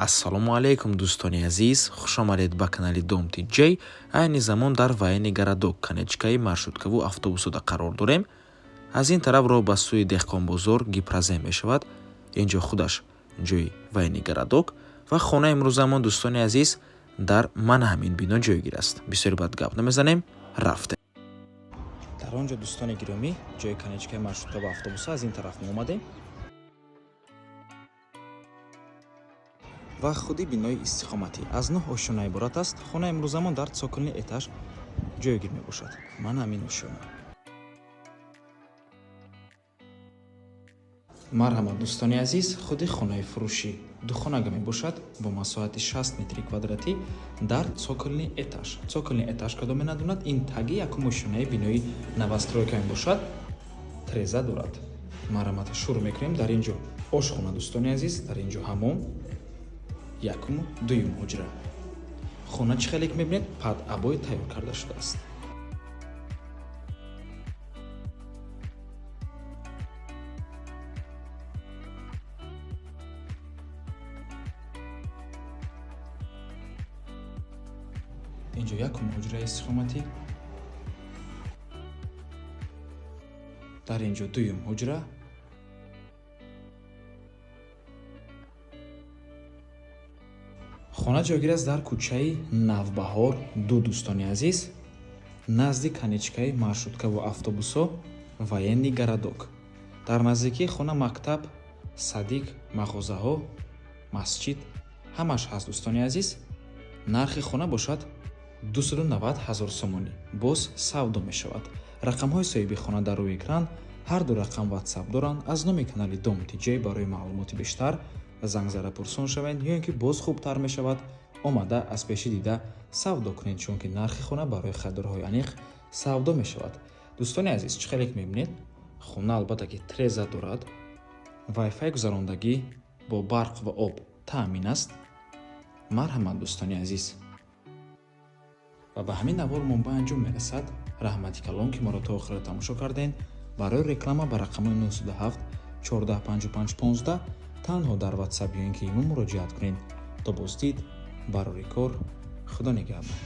Ассалому алайкум, дӯстони азиз, хушомадед ба канали Дом Тиҷей. Айни замон дар Военный городок, конечкаи маршруткаву автобусода қарор дорем. Аз ин тараф роҳ ба сӯи Деҳқонбозор, Гипрозем мешавад. Инҷо худаш ҷои Военный городок ва хонаи имрӯзамон, дӯстони азиз, дар мана ҳамин бино ҷойгир аст. Бисёри баъд гап намезанем, рафтем. Дар он ҷо, дӯстони гиромӣ, ҷои конечкаи маршрутка ва автобуса, аз ин тараф мо омадем ва худи бинои истиқоматӣ аз нӯҳ ошёна иборат аст. Хонаи имрӯзамон дар цокольный этаж ҷойгир мебошад. Мана ҳамин ошёна. Марҳамат, дӯстони азиз, худи хонаи фурӯшӣ духонага мебошад бо масоҳати 60 метри квадратӣ дар цокольный этаж. Цокольный этаж кадоме надонад, ин таги якум ошёнаи бинои новостройка мебошад, треза дорад. Марҳамат, шурӯъ мекунем. Дар ин ҷо ошхона, дӯстони азиз, дар ин ҷо ҳамом, якуму дуюм ҳуҷра. Хона, чӣ хеле ки мебинед, под обои тайёр карда шудааст. Инҷо якум ҳуҷраи истиқоматӣ, дар ин ҷо дуюм ҳуҷра. Хона ҷойгир аст дар кӯчаи Навбаҳор 2, дӯстони азиз, назди конечкаи маршруткаву автобусо, Военный городок. Дар наздикии хона мактаб, садик, мағозаҳо, масҷид ҳамаш ҳаст, дӯстони азиз. Нархи хона бошад 290 ҳазор сомонӣ, боз савдо мешавад. Рақамҳои соҳиби хона дар рӯи экран, ҳар ду рақам ватсап доранд. Аз номи канали Дом Тиҷей барои маълумоти бештар занг зада пурсон шавед ё ин ки боз хубтар мешавад, омада аз пешӣ дида савдо кунед, чунки нархи хона барои харидорҳои аниқ савдо мешавад. Дӯстони азиз, чӣ хеле ки мебинед, хона албатта ки треза дорад, вайфай гузарондагӣ, бо барқ ва об таъмин аст. Марҳамат, дӯстони азиз. Ва ба ҳамин навормон ба анҷом мерасад. Раҳмати калон, ки моро то охира тамошо кардем. Барои реклама ба рақамҳои 907 14 55 15 танҳо дар ватсап ё ин ки имо муроҷиат кунед. То боздид, барори кор, Худо нигаҳбон.